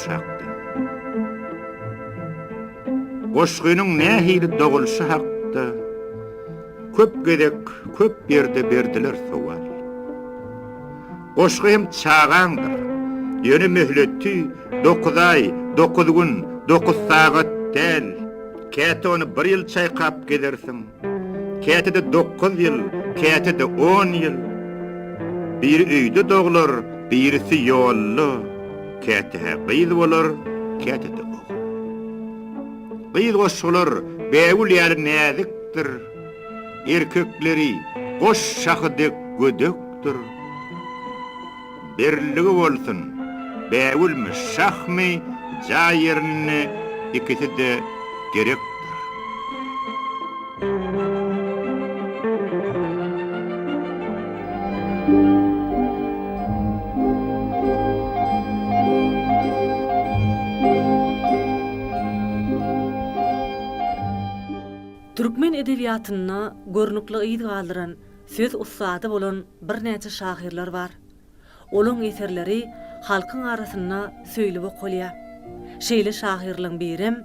aşakdan. Goşgynyň nähili dogulşy hakda köp gezek köp ýerde berdiler sowal. Goşgy hem çagaňdyr. Ýöne möhleti dokuz aý, dokuz gün, dokuz sagat däl. Käte ony bir ýyl çaýkap gezersiň. Käte-de dokuz ýyl, käte-de on ýyl. Biri öýde doglar, birisi ýolda. Käte-hä gyz bolar, käte-de ogul. Gyz goşgular bägül ýaly näzikdir. Erkekleri goş şahy dek gödekdir. Birligi bolsun, bägülmi, şahmy, jaý ýerinde ikisi-de gerekdir. Türkmen edebiýatynda görnükli yz galdyran, söz ussady bolan birnäçe şahyrlar bar. Olaň eserleri halkyň arasynda söýlüp okalýar. Şeýle şahyrlaryň birem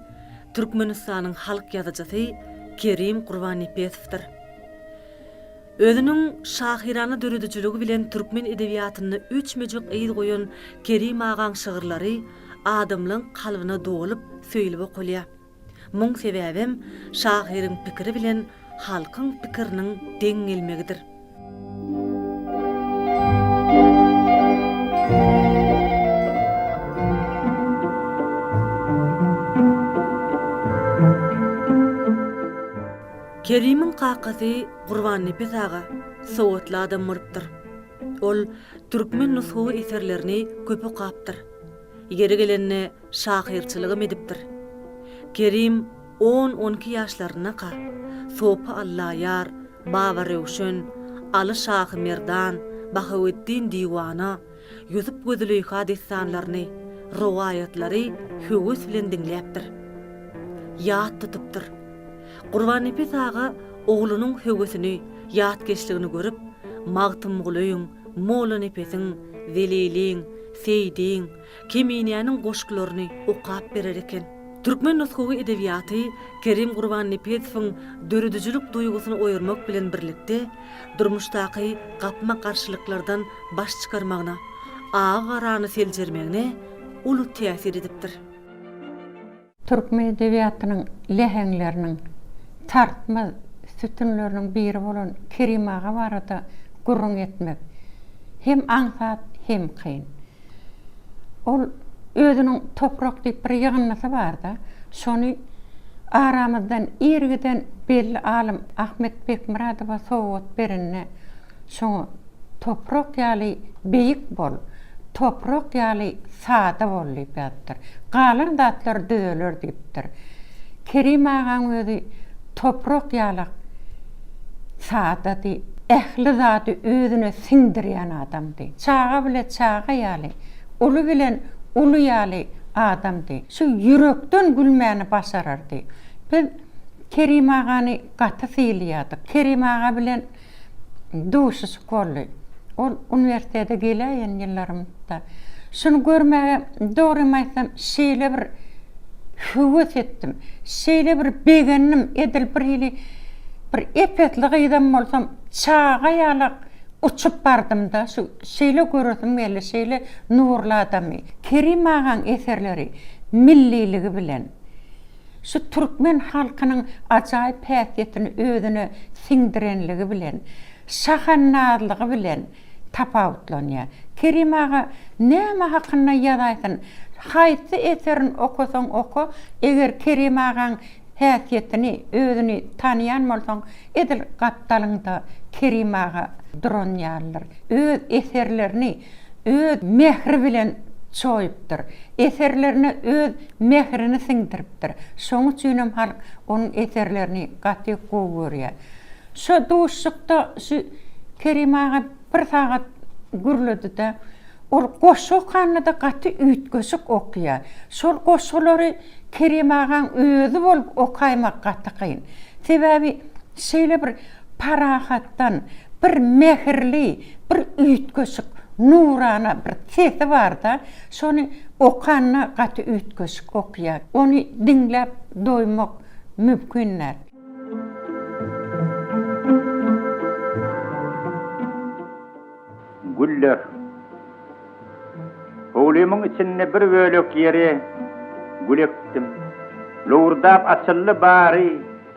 Türkmenistanyň halk ýazyjysy Kerim Gurbannepesowdyr. Özüniň şahyrana döredijiligi bilen türkmen edebiýatynda öçmejek yz goýan Kerim agaň şygyrlary adamlaň kalbyna dolup söýlüp okalýar. Muň sebäbem şahyryň pikiri bilen halkyň pikiriniň deň gelmegidir. Kerimiň kakasy Gurbannepes aga sowatly adam bolupdyr. Ol türkmen nusgawy eserlerini köp okapdyr. Ýeri gelende şahyrçylygam edipdir. Kerim on-on iki ýaşlaryndaka, Sopy Allaýar, Baba Röwşen, Aly şahy Merdan, Bahaweddin Diwana, Ýusup we Züleýha dessanlaryny, rowaýatlary höwes bilen diňläpdir. Ýat tutupdyr. Gurbannepes aga oglunyň höwesini, ýatkeşligini görüp, Magtymgulyň, Mollanepesiň, Zeliliň, Seýdiň, Keminäniň goşgularyny okap berer eken. Türkmen nusgawy edebiýaty Kerim Gurbannepesowyň döredijilik duýgusyny oýarmak bilen birlikde, durmuşdaky gapma-garşylyklardan baş çykarmagyna, agy-garany seljermegine uly täsir edipdir. Türkmen edebiýatynyň läheňleriniň tartmaz sütünleriniň biri bolan Kerim aga barada gürrüň etmek hem aňsat, hem kyn. Ol özüniň Toprak diýip bir ýygyndysy bar-da, şony aramyzdan ir giden belli alym Ahmet Bekmyradowa sowgat berende, şoňa Toprak ýaly beýik bol, toprak ýaly sada bol diýip ýazypdyr. Galan zatlar düzeler diýipdir. Kerim agaň özi toprak ýalak sadady, ähli zady özüne siňdirýän adamdy. Çaga bile çaga ýaly, uly bilen uly ýaly adamdy. Şu ýürekden gülmäni başarardy. Biz Kerim agany gaty sylaýardyk. Kerim aga bilen duşuşyk boldy. Ol uniwersitete geläýen ýyllarymda. Şuny görmäge, dogrymy aýtsam, şeýle bir höwes etdim. Şeýle bir begendim, edil bir hili bir epesli gyzam bolsam, çaga ýalak uçup bardym-da, şu şeýle göresim geldi, şeýle nurly adamy. Kerim agaň eserleri milliligi bilen, Şu türkmen halkynyň ajaýyp häsiýetini özüne siňdirenligi bilen, şahandazlygy bilen tapawutlanýar. Kerim aga näme hakynda ýazaýsyn, haýsy eserini okasaň oka, eger Kerim agaň häsiýetini, özüni tanaýan bolsaň, edil gapdalyňda Kerim aga duran ýalydyr. Öz eserlerini öz mähri bilen çoýupdyr. Eserlerine öz mährini siňdiripdir. Şonuň üçinem halk onuň eserlerini gaty gowy görýär. Şo duşuşykda şu Kerim aga bir sagat gürledi-de, ol goşgy okanda-da gaty üýtgeşik okýar. Şol goşgulary Kerim agaň özi bolup okaýmak gaty kyn. Sebäbi şeýle bir parahatdan, bir mähirli, bir üýtgeşik, nurana bir sesi bar-da. Şony. Okanda gaty üýtgeşik okýar. Ony diňläp doýmak mümkin däl. Güller. Howlymyň içinde bir bölek ýere gül ekdim. Lowurdap açyldy bary,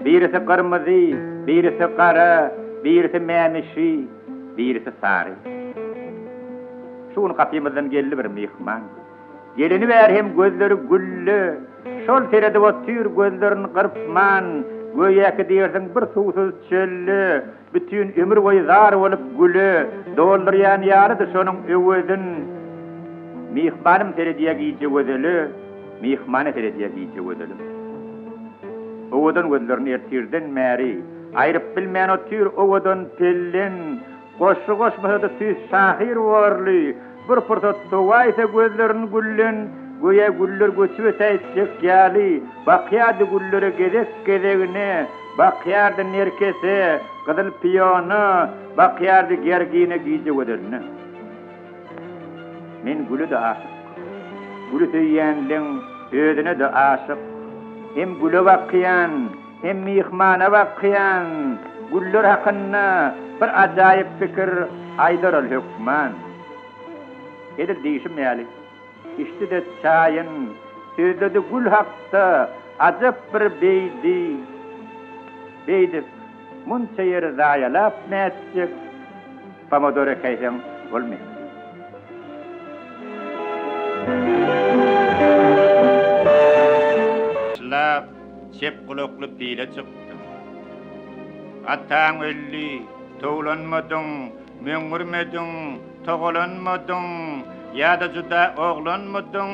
birisi gyrmyzy, birisi gara, birisi mämişi, birisi sary. Şu gün gapymyzdan geldi bir myhman. Geleni bäri hem gözleri gülle, şol seredip otyr gözlerini gyrpman, göýäki diýersiň bir suwsuz çölde, Bütin ömür boýy zar bolup güle doldurýan ýalydy şonuň öwezin. Myhmanym seredýä gije gözele, Myhmana seredýä gije gözelim. Owadan gözlerini ertirden bäri aýryp bilmän otyr owadan pellen. Goşgy goşmasa-da tüýs şahyr borly, Bir pursat sowaýsa gözlerin gülden, Göýä güller göçüp ötäýtjek ýaly, Bakýardy güllere gezek-gezegine, Bakýardy nerkese, gyzyl piona, Bakýardy gergine gije gözeline. Men güle-de aşyk. Güli söýýänleň özüne-de aşyk. Hem güle bakýan, Hem myhmana bakýan güller hakynda bir ajaýyp pikir aýdar ol hökman. Edil diýşim ýaly, içdi-de çaýyn, sözledi gül hakda ajap bir beýdi. Beýdip, munça ýeri zaýalap nätjek, pomodor ekäýseň bolmaýar. Başlap, Çep gulakly pile çykdyň. Ataň öldi, towlanmadyň, möňňürmediň, togalanmadyň, ýa-da juda oglanmydyň,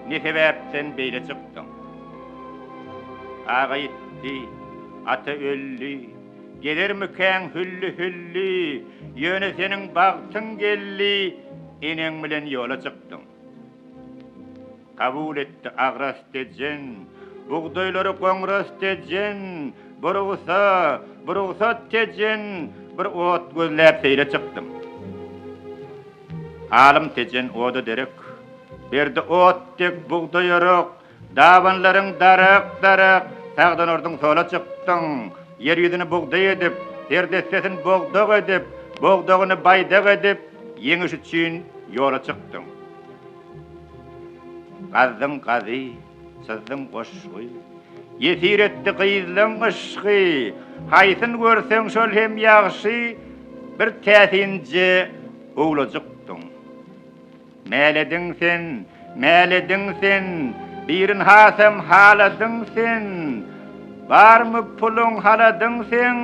ne sebäpden beýle çykdyň? Aga ýitdi, ata öldi, gezermikäň hülli-hülli, ýöne seniň bagtyň geldi, eneň bilen ýola çykdyň. Kabul etdi agras Tejen, Bugdaýlary goňras Tejen, Burugsa, burugsat Tejen, Bir ot gözläp seýle çykdym. Alym Tejen oda derek, Berdi ot dek bugdaý orak, Dabanlaryň darak-darak, Sagdan urduň sola çykdyň. Ýer ýüzüni bugdaý edip, Serdessesin bogdak edip, Bogdagyny baýdak edip, Ýeňiş üçin ýola çykdyň. Gazdyň gazy, çyzdyň goşgy. Ýesir etdi gyzlaň yşgy. Haýsyn görseň şol hem ýagşy, Bir täsinje owlajykdyň. Mälediň sen, mälediň sen, Birin hasam haladyň sen. Barmy puluň haladyň seň?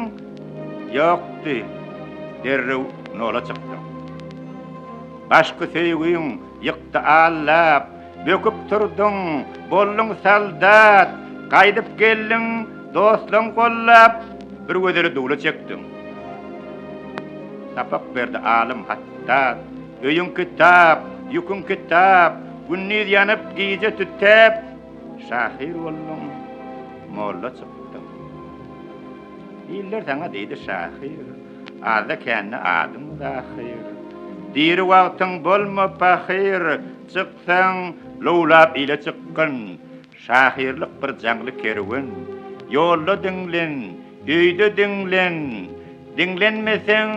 Ýokdy, derrew nola çykdyň. Başky söýgiň ýykdy allap, Böküp turduň, bolduň soldat, Gaýdyp geldiň, dostlaň gollap, Bir gözeli dula çekdiň. Sapak berdi alym hatdat, Öýüň kitap, ýüküň kitap, Gündiz ýanyp, gije tütäp, Şahyr bolduň, molla çykdyň. Iller saňa diýdi şahyr, Azda-kände adyň zahyr. Diri wagtyň bolma pahyr, Çyksaň, lowlap ile çykgyn. Şahyrlyk bir jaňly kerwen, Ýolda diňlen, öýde diňlen. Diňlenmeseň,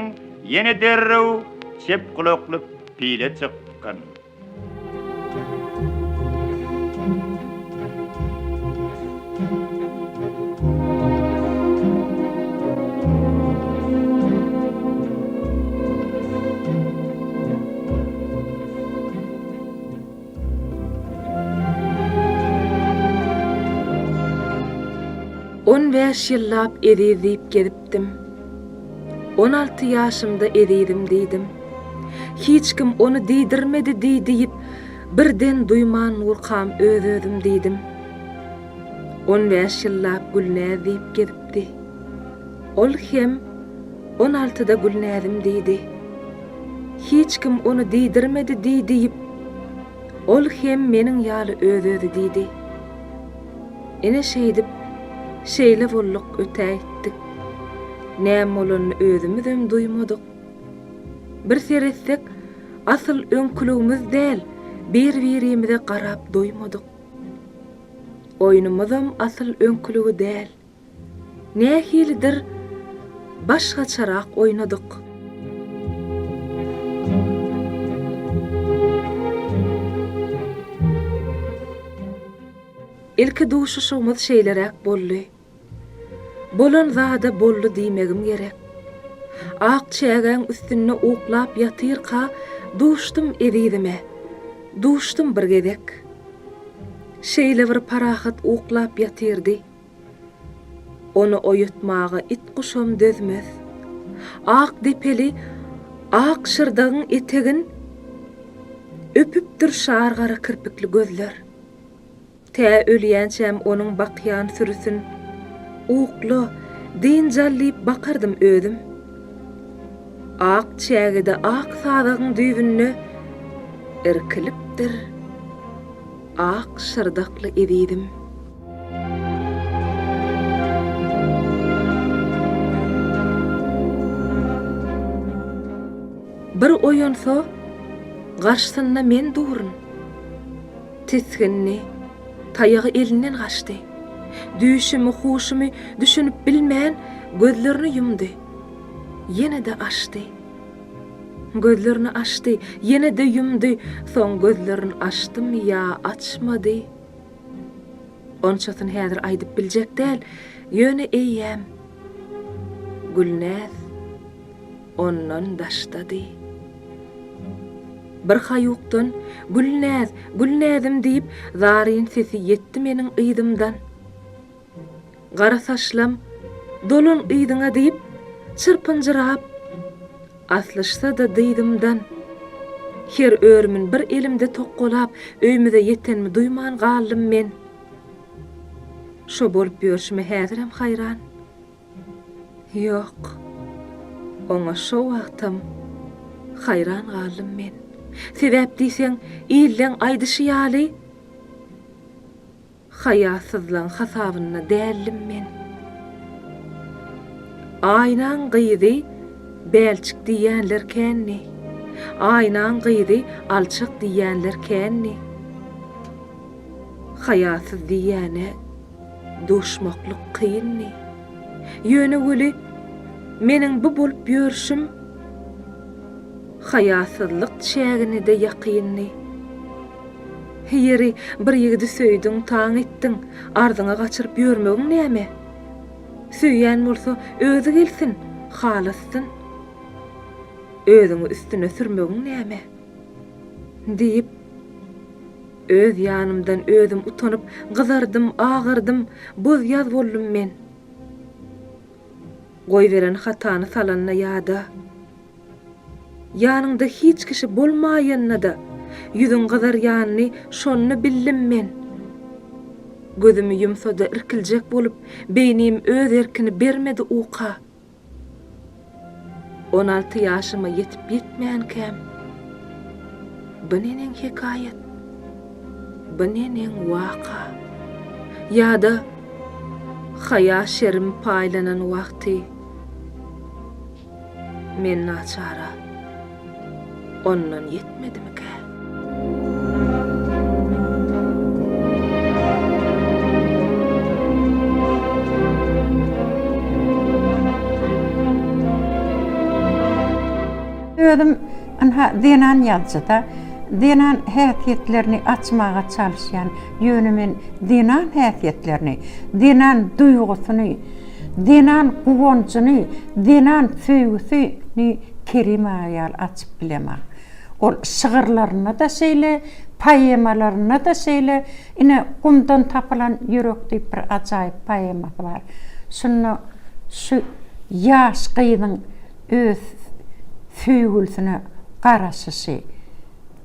ýene derrew Çep gulakly pile çykgyn. On bäş ýyllap eziz diýip gezipdim. 16 ýaşymda ezizim diýdim. Hiç kim ony diýdirmedi diý diýip, birden duýman durkam öz-özüm diýdim. On bäş ýyllap Gülnäz diýip gezipdi. Ol hem on altyda Gülnäzim diýdi. Hiç kim ony diýdirmedi diý diýip, ol hem meniň ýaly öz-özi diýdi. Ine şeýdip, şeýle bolduk ötäýtdik. Näme bolanyny özümizem duýmadyk. Bir seretsek, asyl öňküligimiz däl, Bir-birimize garap doýmadyk. Oýnumyzam asyl öňküligi däl. Nähilidir başgaçarak oýnadyk. Ilki duşuşygymyz şeýleräk boldy. Bolan zada boldy diýmegim gerek. Ak çägäň üstünde uklap ýatyrka duşdum ezizime. Duşdum bir gezek. Şeýle bir parahat uklap ýatyrdy. Ony oýatmaga it-guşam dözmez. Ak depeli ak şyrdagyň etegin öpüpdir şar gara kirpikli gözler. Tä ölýänçäm onuň bakýan sürüsin Ukla, dynç al diýip bakardym özüm. Ak çägede ak sazagyň düýbünde Irkilipdir ak şyrdakly ezizim. Bir oýansa, garşysynda men durun. Tisgindi, taýagy elinden gaçdy. Düýşümi, huşumy düşünip bilmän, gözlerini ýumdy. Ýene-de açdy. Gözlerini açdy, ýene-de ýumdy, soň gözlerini açdymy ýa açmady? Onçasyny häzir aýdyp biljek däl, ýöne eýýäm Gülnäz ondan daşdady. Bir haýukdan Gülnäz, Gülnäzim diýip zaryn sesi ýetdi meniň yzymdan. Gara saçlam, dolan yzyňa diýip, çyrpynjyrap, aslyşsa-da dyzymdan. Her örümin bir elimde tokgalap, öýmüze ýetenimi duýman galdym men. Şo bolup ýörşüme häzirem haýran. Ýok, oňa şo wagtam haýran galdym men. Sebäp diýseň, illeň aýdyşy ýaly, Haýasyzlaň hasabynda däldim men. Aýnaň gyzy bälçik diýýänler kändi. Aýnaň gyzy alçak diýýänler kändi. Haýasyz diýýäne duşmaklyk kyndy. Ýöne weli meniň bu bolup ýörşüm haýasyzlyk çägine-de ýakyndy. Ýeri, bir ýigidi söýdüň, taň etdiň, arzyňa gaçyryp ýörmegiň näme? Söýýän bolsa, özi gelsin, halasyn. Özüňi üstüne sürmegiň näme? Diýip, öz ýanymdan özüm utanyp, gyzardym, agardym, boz-ýaz boldum men. Goýberen hatany salanda ýada. Ýanyňda hiç kişi bolmaýanda-da, ýüzüň gyzarýanyny şonda bildim men. Gözümi ýumsa-da irkiljek bolup, beýnim öz erkini bermedi uka. 16 ýaşyma ýetip-ýetmänkäm, bu neneň hekaýat, bu neneň waka? Ýa-da haýa-şerim paýlanan wagty, Men naçara ondan ýetmedimikä? Özüm ynha zenan ýazyjy-da, zenan häsiýetlerini açmaga çalyşýan. Ýöne men zenan häsiýetlerini, zenan duýgusyny, Zenan guwanjyny, zenan söýgüsini Kerim aga ýaly açyp bilemok. Ol şygyrlarynda-da şeýle, poemalarynda-da şeýle. Ine, Gumdan tapylan ýürek diýip bir ajaýyp poemasy bar. Şunda şu ýaş gyzyň öz söýgülisine garaşyşy,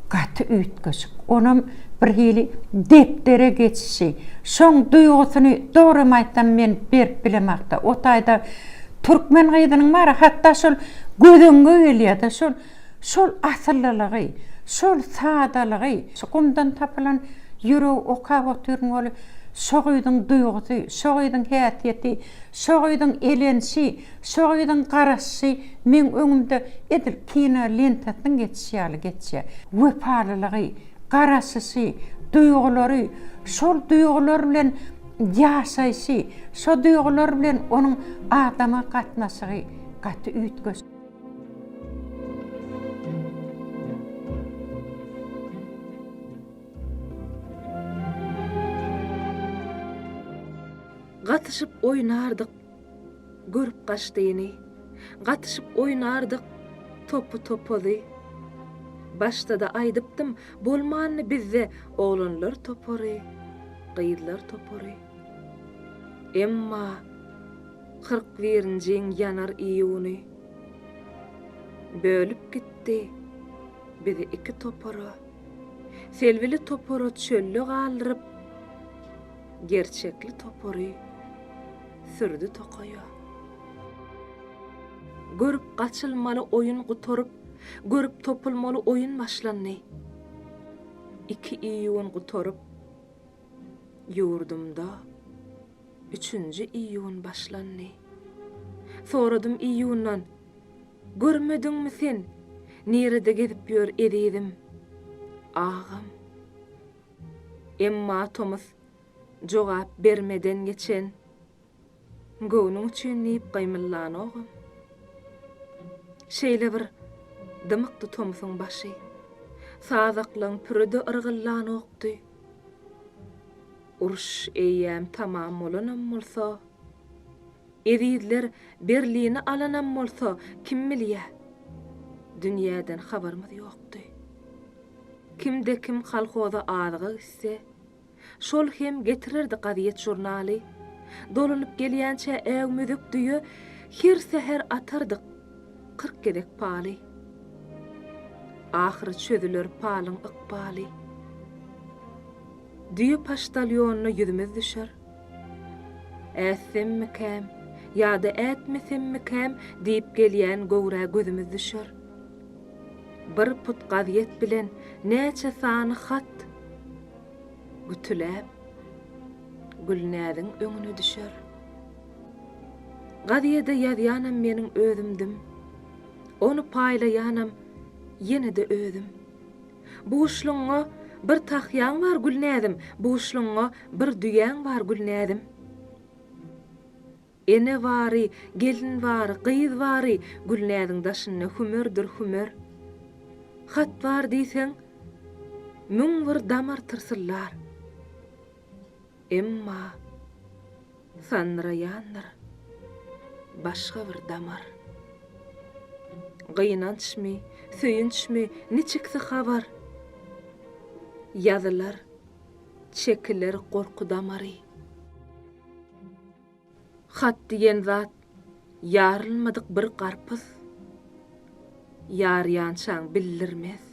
gaty üýtgeşik. Onam bir hili depdere geçişi. Şoň duýgusyny dogrymy aýtsam men berip bilemakda. O taýda türkmen gyzynyň bar hatda şol göz öňüňe gelýärde şol şol asyllylygy, şol sadalygy, şu gumdan tapylan ýüregi okap otyryn weli şo gyzyň duýgusy, şo gyzyň häsiýeti, şo gyzyň elenişi, Şo gyzyň garaşy meň öňümde edil kino lentasynyň geçişi ýaly geçýär. Wepalylygy, garaşyşy, duýgulary, şol duýgular bilen ýaşaýşy, şo duýgular bilen onuň adama gatnaşygy gaty üýtgeşik. Gatyşyp oýnardyk görüp gaçdyny, Gatyşyp oýnardyk topy-topazy. Başda-da aýdypdym, bolmandy bizde Oglanlar topary, gyzlar topary. Emma 40 birinjiň ýanar iýuny Bölüp gitdi bizi iki topara. Selbili topary çölde galdyryp, Gerçekli topary sürdi tokaýa. Görüp gaçylmaly oýun gutaryp, Görüp topulmaly oýun başlandy. Iki iýun gutaryp, ýurdumda üçünji iýun başlandy. Soradym iýundan, Görmediňmi sen, nirede gezip ýör ezizim, agam? Emma tomus jogap bermeden geçen, Göwnüň üçin diýip gymyllanogam. Şeýle bir dymykdy tomsuň başy, Sazaklaň püri-de yrgyllanokdy. Uruş eýýäm tamam bolanam bolsa, Ezizler Berlini alanam bolsa, kim bilýä? Dünýäden habarymyz ýokdy. Kimde-kim kolhoza azyga gitse, şol hem getirerdi gazýet-žurnaly. Dolanyp gelýänçä äwmezek düýe her säher atardyk 40 gezek paly. Ahyry çözüler palyň ykbaly. Düýe poçtalýonyna ýüzümiz düşer. Ätsemmikäm ýa-da ätmesemmikäm diýip gelýän göwrä gözümiz düşer. Bir put gazýet bilen näçe sany hat gütüläp Gülnäziň öňüne düşer. Gazýede ýazýanam meniň özümdim. Ony paýlaýanam ýene-de özüm. Buşlugyňa bir tahýaň bar Gülnäzim, Buşlugyňa bir düýäň bar Gülnäzim. Ene bary, gelin bary, gyz bary Gülnäziň daşynda hümerdir hümer. Hat bar diýseň, 1001 damar tyrsyllar. Emma sandyraýandyr başga bir damar. Gynançmy, söýünçmi, niçiksi habar? Ýazylar, çekiler gorky damary. Hat diýen zat ýarylmadyk bir garpyz. Ýarýançaň bildirmez.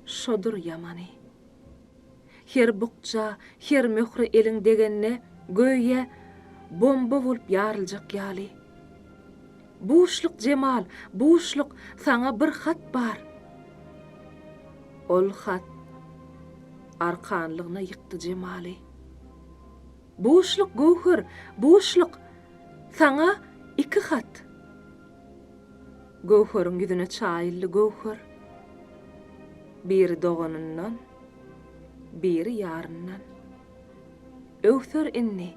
Şodur ýamany. Her bukja, her möhre eliň degende, göýä, bomba bolup ýaryljak ýaly. Buşluk, Jemal, buşluk, saňa bir hat bar. Ol hat arkanlygyna ýykdy Jemaly. Buşluk, Göwher, buşluk, saňa iki hat. Göwheriň ýüzüne çaýyldy göwher. Biri doganyndan, biri ýaryndan. Öwser indi,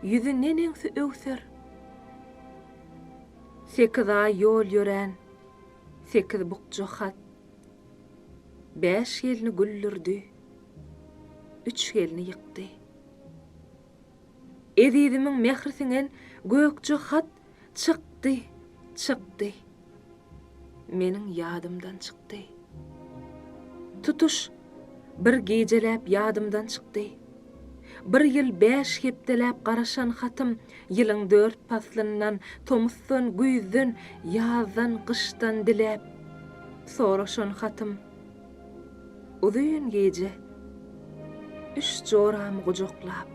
ýüzi neneňsi öwser. Sekiz aý ýol ýörän sekiz bukja hat. Bäş gelni güldürdi, üç gelni ýykdy. Ezizimiň mähri siňen gökje hat çykdy, çykdy. Meniň ýadymdan çykdy. Tutuş bir gijeläp ýadymdan çykdy. Bir ýyl bäş hepdeläp garaşan hatym ýylyň dört paslyndan, tomusdan, güýzden, ýazdan, gyşdan diläp, soraşan hatym. Uzyn gije üç joramy gujaklap,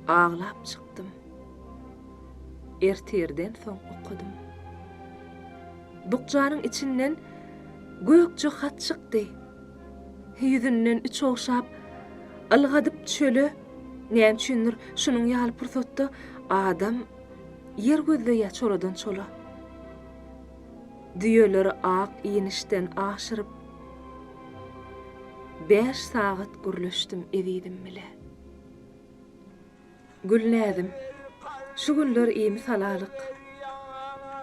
aglap çykdym. Ertirden soň okadym. Bukjanyň içinden gökje hat çykdy. Ýüzünden üç ogşap, ylgadyp çöle. Näme üçindir, şunuň ýaly pursatda adam ýer gözleýär çoladan-çola. Düýeleri ak inişden aşyryp. Bäş sagat gürleşdim ezizim bile. Gülnäzim, şu günler imi-salalyk.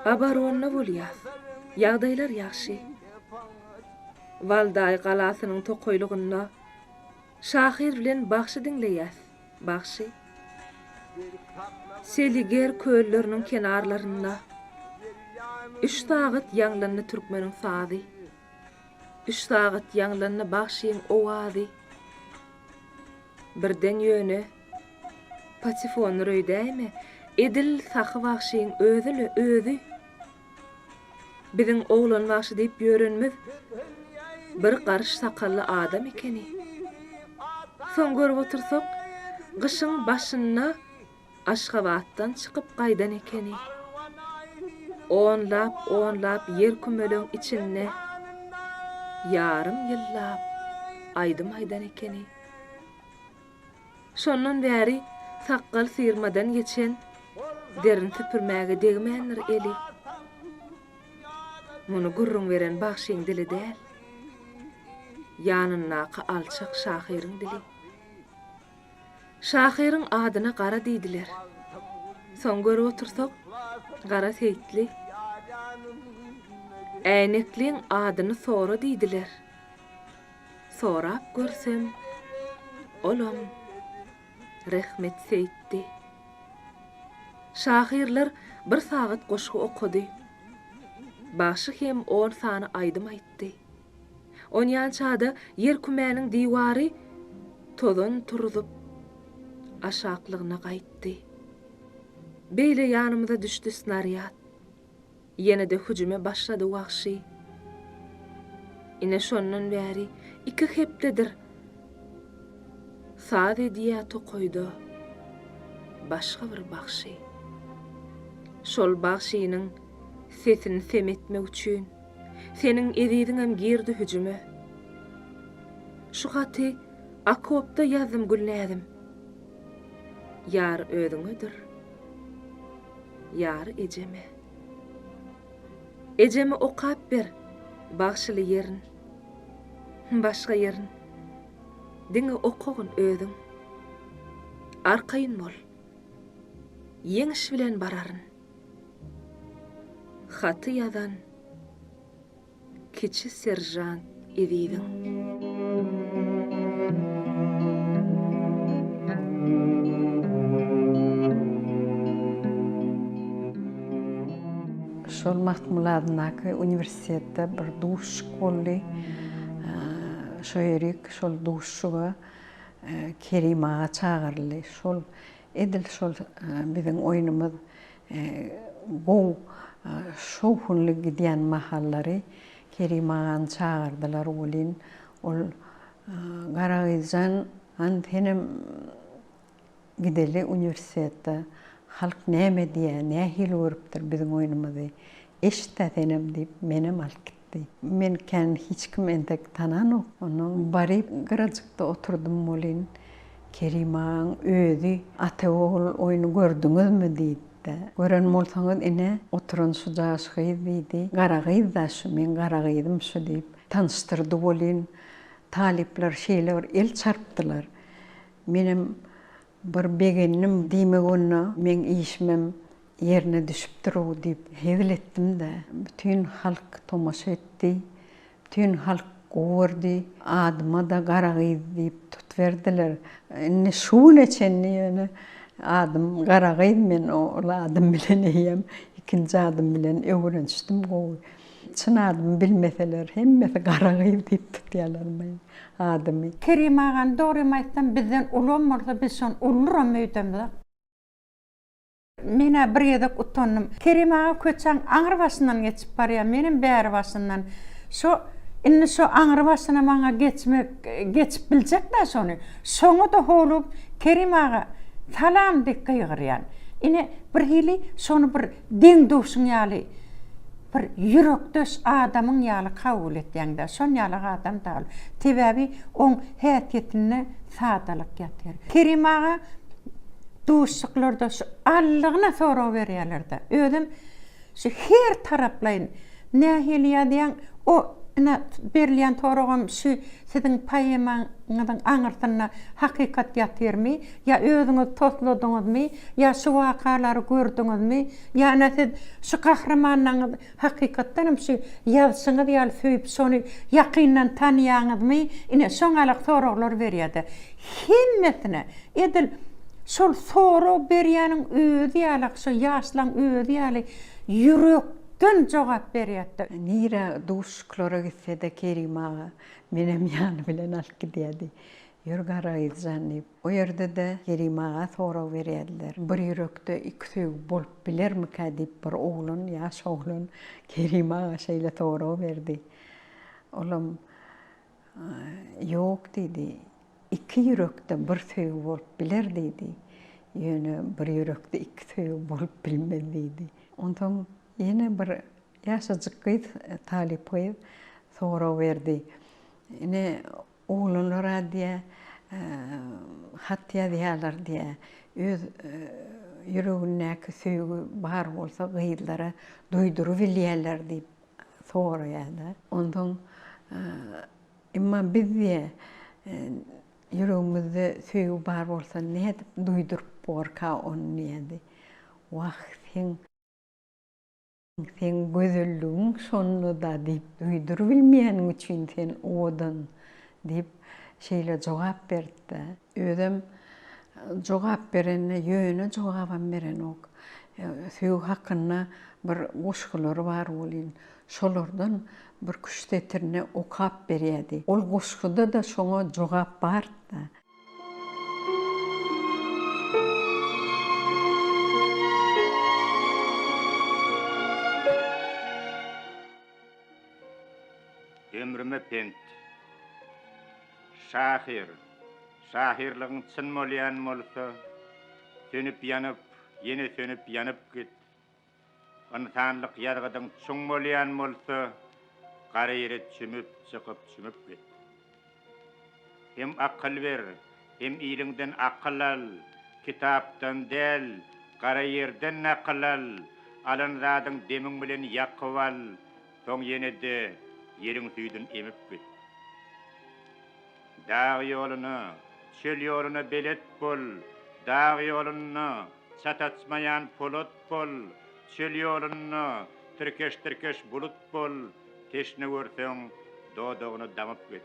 Oboronda bolýas. Ýagdaýlar ýagşy. Waldaý galasynyň tokaýlygynda şahyr bilen bagşy diňleýäs, bagşy. Seliger kölleriniň kenarlarynda üç sagat ýaňlandy türkmeniň sazy. Üç sagat ýaňlandy bagşyň owazy. Birden ýöne, patefondyr öýdäýme, edil Sahy bagşyň özi-le, özi. Biziň oglan bagşy diýip ýörenimiz bir garyş sakally adam ekeni. Soň görüp otursak, gyşyň başynda Aşgabatdan çykyp gaýdan ekeni. Onlap-onlap ýer kümeleň içinde ýarym ýyllap aýdym aýdan ekeni. Şondan bäri sakgal syrmadan geçen derini süpürmäge degmändir eli. Muny gürrüň beren bagşyň dili däl, ýanyndaky alçak şahyryň dili. Şahyryň adyna Gara diýdiler. Soň görüp otursak, Gara Seýitli. Äýnekliň adyny sora diýdiler. Sorap görsem, olam Rehmet Seýitdi. Şahyrlar bir sagat goşgy okady. Bagşy hem on sany aýdym aýtdy. Onýança-da ýerkümäniň diwary tozan turzup, aşaklygyna gaýtdy. Beýle ýanymyza düşdi snarýad. Ýene-de hüjüme başlady wagşy. Ine şondan bäri iki hepdedir saz edýä tokaýda başga bir bagşy. Şol bagşynyň sesini sem etmek üçin seniň eziziňem girdi hüjüme. Şu haty okopda ýazdym Gülnäzim. Ýar özüňedir. Ýary ejeme. Ejeme okap ber bagşyly ýerin. Başga ýerin. Diňe okagyn özüň. Arkaýyn bol. Ýeňiş bilen bararyn. Haty ýazan. Kiçi seržant Eziziň. Şol Magtymguly adyndaky uniwersitetde bir duşuşyk boldy. Şo ýerik şol duşuşyga Kerim aga çagyryldy. Şol edil şol biziň oýnumyz Gowy, şowhunly gidýän mahallary Kerim agany çagyrdylar welin, ol, Garagyzjan, hany senem gideli uniwersitetde, halk näme diýýär, nähili görüpdir biziň oýnumyzy, eşit-dä senem diýip, menem alyp gitdi. Meni kän hiç kim entek tananok. Onnoň baryp gyrajykda oturdym welin, Kerim agaň özi Ata-ogul oýny gördüňizmi diýdi-de. Gören bolsaňyz ine, oturan şu jaş gyz diýdi. Gara gyz-da şu, meň gara gyzym şu diýip, tanyşdyrdy welin, talyplar şeýle bir el çarpdylar. Menem bir begendim, diýmek onda meň işimem ýerine düşüpdir-ow diýip hezil etdim-de. Bütin halk tomaşa etdi. Bütin halk gowy gördi. Adyma-da Gara gyz diýip tutuberdiler. Indi şu güne çenli ýöne adym Gara gyz men ol adym bilen eýýäm ikinji adym bilen öwrenişdim gowy. Çyn adymy bilmeseler hemmesi Gara gyz diýip tutýarlar meniň adymy. Kerim agany dogrymy aýtsam bizden ulam bolsa biz şony uludyram öýdemzok. Men-ä bir gezek utandym. Kerim aga köçäň aňry başyndan geçip barýar, menem bäri başyndan. Şo, indi şo aňry başyna maňa geçmek, geçip biljek-dä şony. Şoňa-da howlugyp, Kerim aga, salam diýip gygyrýan. Ine, birhili şony bir deň-duşuň ýaly, bir ýürekdeş adamyň ýaly kabul etýäň-dä. Şon ýalak adam-da ol. Sebäbi oň häsiýetinde sadalyk ýatyr. Kerim aga Duşuşyklarda şu allygyna sorag berýärler-de. Özem şu her taraplaýyn nähili ýazýaň, o. Ine, berilýän soragam şu, siziň poemaňyzyň aňyrsynda hakykat ýatyrmy? Ýa özüňiz tosladyňyzmy? Ýa şu wakalary gördüňizmi? Ýa ine siz şu gahrymanyňyz hakykatdan hem şu ýazyşyňyz ýaly söýüp şony ýakyndan tanaýaňyzmy? Ine, şoňalak soraglar berýär-de. Hemmesine edil şol sorag berýäniň özi ýalak, şo ýaşlaň özi ýaly ýürekden jogap berýärdi. Nirä duşuşyklara gitse-de Kerim aga menem ýany bilen alyp gidýärdi. Ýör Garagyz jan diýip. O ýerde-de Kerim aga sorag berýärdiler. Bir ýürekde iki söýgi bolup bilermikä diýip bir oglan, ýaş oglan Kerim aga şeýle sorag berdi. Olam Ýok diýdi. Iki ýürekde bir söýgi bolup biler diýdi. Ýöne bir ýürekde iki söýgi bolup bilmez diýdi. Onsoň ýene bir ýaşajyk gyz, talyp gyz sorag berdi. Ine, oglanlar-a diýýär, hat ýazýarlar diýýär. Öz ýüregindäki söýgi bar bolsa gyzlara duýdurybilýärler diýip soraýar-da. Onsoň, emma biz diýýär, ýüregimizde söýgi bar bolsa nädip duýduryp borka ony diýýärdi. Wah, seň, seň gözelligiň şonda-da diýip, duýdurybilmeýäniň üçin sen owadan diýip, şeýle jogap berdi-de. Özem jogap berende ýöne jogabam berenok. Söýgi hakynda bir goşgulary bar welin, şolardan bir küş setirini okap berýärdi. Ol goşguda-da şoňa jogap bardy-da. Ömrüme pent. Şahyr, şahyrlygyň çyn bolýan bolsa, sönüp-ýanyp, ýene sönüp-ýanyp git. Ynsanlyk ýazgydyň çuň bolýan bolsa, gara ýere çümüp, çykyp, çümüp git. Hem akyl ber, hem iliňden akyl al, kitapdan däl, gara ýerden nakyl al, alan zadyň demiň bilen ýakyp al, Soň ýene-de ýeriň süýdün emip git. Dag ýoluna, çöl ýoluna belet bol, Dag ýolunda çat açmaýan polat bol, Çöl ýolunda tirkeş-tirkeş bulut bol, Teşne görseň, dodagyna damyp git.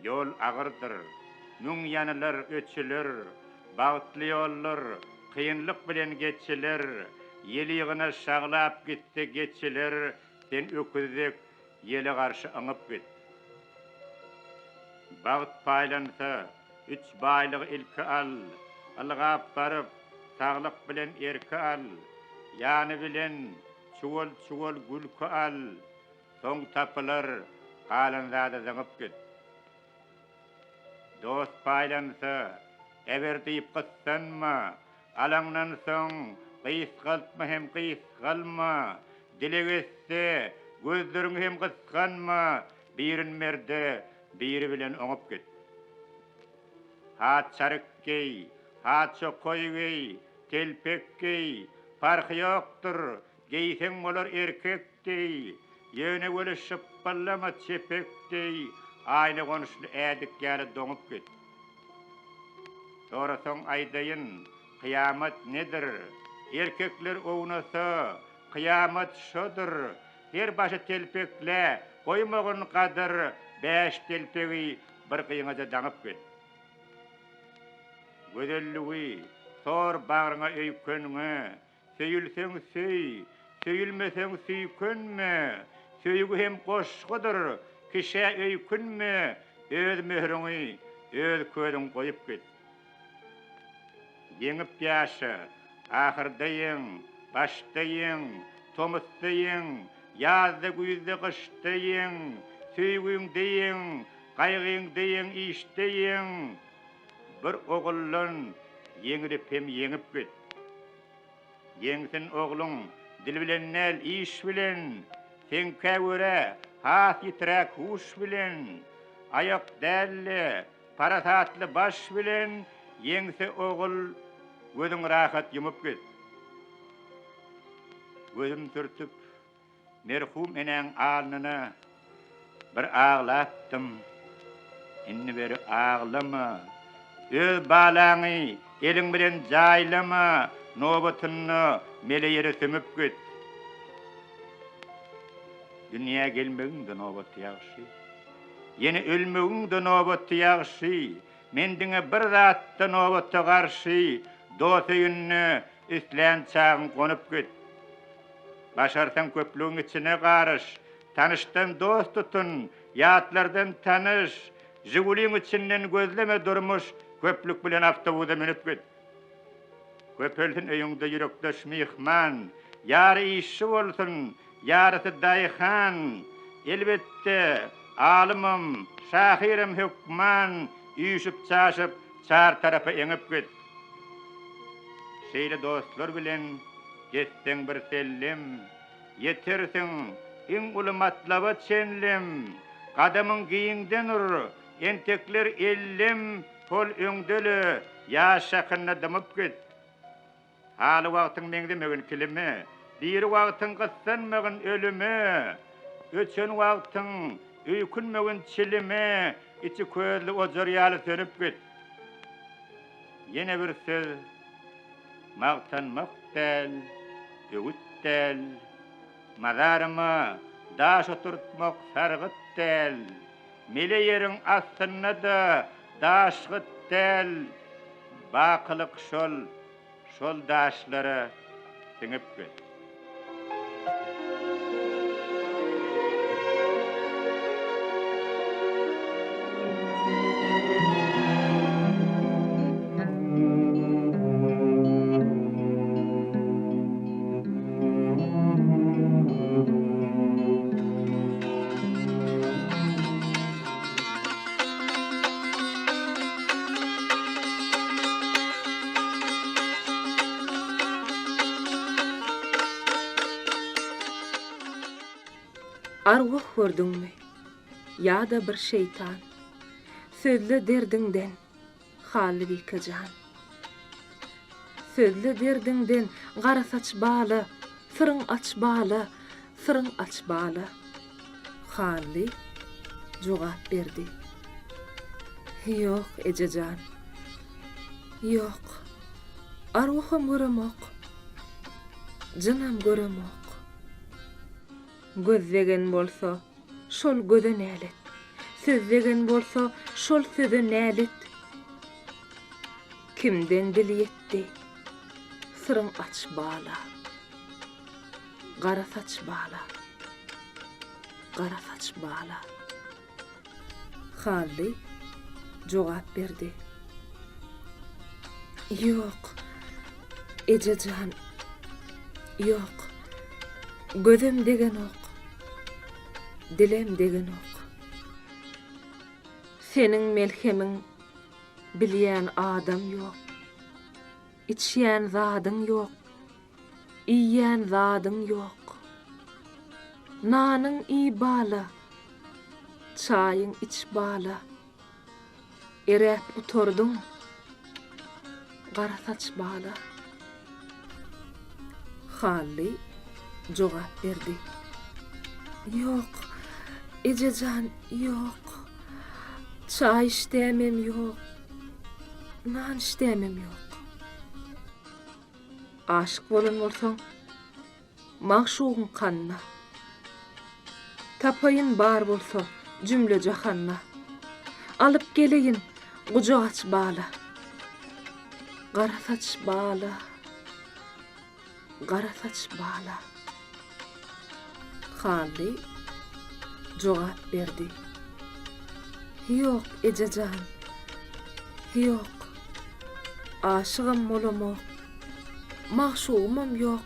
Ýol agyrdyr, müň ýanylar, öçüler, Bagtly ýollar kynlyk bilen geçiler, Ýel ýygyna şaglap gitse geçiler, Sen öküz dek ýele garşy yňyp git. Bagt paýlansa, üç baýlygy ilki al, Ylgap baryp, saglyk bilen erki al, Ýany bilen çuwal-çuwal gülki al, Soň tapylar, galan zady zyňyp git. Dost paýlansa, äber diýip gyssanma, alaňdan soň gysgaltma hem gysgalma, dileg etse, gözleriňi hem gysganma, birin ber-de, biri bilen oňup git. Ha çaryk geý, ha çokaý geý, telpek geý, parhy ýokdur, geýseň bolar erkek deý, ýöne weli şypbyllama çepek deý, aýna gonuşly ädik ýaly doňup git. Sorasaň aýdaýyn, kyýamat nedir? Erkekler ownasa, kyýamat şodur, her başy telpeklä goýmagyn gadyr, bäş telpegi bir gyňaja daňyp git. Gözelligi sor bagryňa öýkenňe, Söýülseň söý, söýülmeseň süýkenme, Söýgi hem goşgudyr, kişä öýkünme, Öz möhrüňi, öz közüň goýup git. Ýeňip ýaşa, ahyrda ýeň, başda ýeň, tomusda ýeň, ýazda, güýzde, gyşda ýeň, söýgüňde ýeň, gaýgyňda ýeň, işde ýeň, bir oguldan ýeňilip hem ýeňip git. Ýeňsin ogluň, dil bilen däl, iş bilen, Seňkä görä, has ýitiräk huş bilen, Aýak däl-de, parasatly baş bilen Ýeňse ogul, gözüň rahat ýumup git. Gözüm sürtüp. Merhum enäň alnyna bir aglapdym. Indi beri aglama. Öz balaňy eliň bilen jaýlama, nobatynda mele ýere sümüp git. Dünýä gelmegiň-de nobaty ýagşy. Ýene ölmegiň-de nobaty ýagşy. Men diňe bir zatda nobata garşy, dost öýünde islän çagyň gonup git. Başarsaň köplügiň içine garyş, tanyşdan dost tutun, ýatlardan tanyş, Žiguliň içinden gözleme durmuş, köplük bilen awtobusa münüp git. Köpelsin öýüňde ýürekdeş myhman, Ýary işçi bolsun, ýarysy daýhan. Elbetde, alymam, şahyram hökman, Üýşüp-çaşyp, çar tarapa eňip git. Şeýle dostlar bilen gezseň birsellem, Ýetersiň iň uly matlaba çenlem. Gadamyň giňden ur, entekler ellem, Hol öňde-le, ýaş hakynda dymyp git. Haly wagtyň meňzemegin kilime, Diri wagtyň gyssanmagyn ölüme. Öçen wagtyň öýkünmegin çilime, Içi közli ojar ýaly sönüp git. Ýene bir söz, magtanmak däl, öwüt däl, Mazaryma daş oturtmak sargyt däl. Mele ýeriň astynda-da daş gyt däl, Bakylyk şol, şol daşlara siňip git. Arwah gördüňmi ýa-da bir şeýtan, Sözle derdiňden, Hallybike jan. Sözle derdiňden, gara saç bala, Syryň aç bala, syryň aç bala. Hally jogap berdi. Ýok, eje jan. Ýok. Arwaham göremok. Jynam göremok. Göz degen bolsa, şol göze nälet. Söz degen bolsa, şol söze nälet. Kimden dil ýetdi, syryň aç bala. Gara saç bala. Gara saç bala. Hally jogap berdi. Ýok, eje jan, ýok. Gözem degenok, dilem degenok. Seniň melhemiň bilýän adam ýok. Içýän zadyň ýok, iýýän zadyň ýok. Nanyň iý bala, çaýyň iç bala. Eräp gutardyň, gara saç bala. Hally jogap berdi. Ýok, eje jan, ýok. Çaý işdämem ýok. Nan işdämem ýok. Aşyk bolan bolsaň, magşugyň kanyna. Tapaýyn bar bolsa jümle jahanda. Alyp geleýin, gujak aç bala. Gara saç bala. Gara saç bala. Hally jogap berdi. Ýok, eje jan. Ýok. Aşygam bolamok. Magşugymam ýok.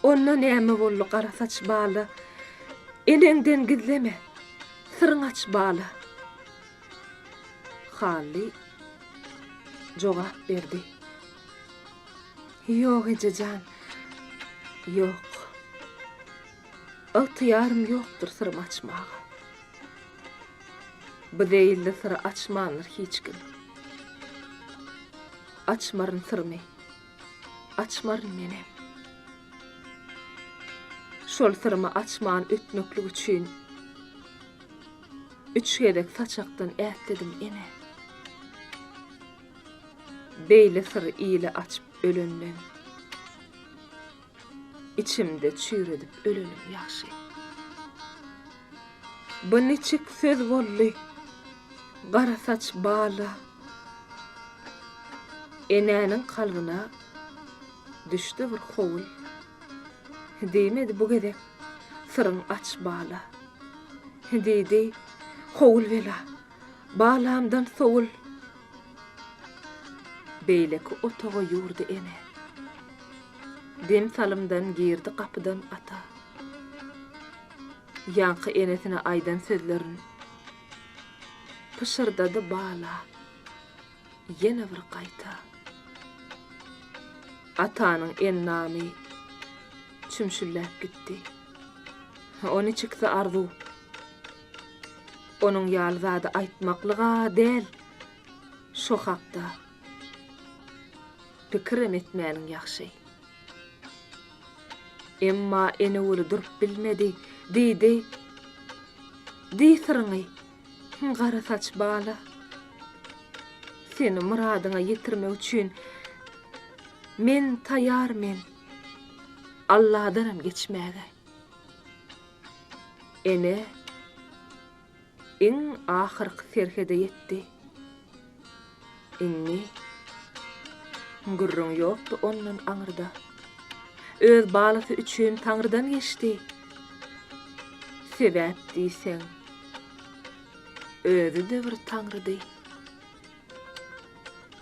Onda näme boldy gara saç bala? Eneňden gizleme, syryň aç bala. Hally jogap berdi. Ýok, eje jan, ýok. Ygtyýarym ýokdur syrymy açmaga. Bu zeýilli syry açmandyr hiç kim. Açmaryn syrymy, açmaryn menem. Şol syrymy açman ötmeklik üçin üç gezek saçakdan ätledim ene. Beýle syry ile açyp ölenden, içimde çüýredip ölenim ýagşy. Bu niçik söz boldy, gara saç bala? Enäniň kalbyna düşdi bir howul. Diýmedi bu gezek, Syryň aç, bala. Diýdi, Howul bela, balamdan sowul. Beýleki otaga ýurdy ene. Dem salymdan girdi gapydan ata. Ýaňky enesine aýdan sözlerin pyşyrdady bala. Ýene bir gaýta. Atanyň endamy çümşülläp gitdi. O niçiksi arzuw? Onuň ýaly zady aýtmaklyg-a däl, şo hakda pikirem etmäniň ýagşy. Emma ene weli durup bilmedi, diýdi, Diý syryňy, Gara saç bala. Seni myradyňa ýetirmek üçin men taýar men. Alladanam geçmäge. Ene iň ahyrky serhede ýetdi. Indi gürrüň ýokdy ondan aňyrda. Öz balasy üçin Taňrydan geçdi. Sebäp diýseň, özi-de bir Taňrydy.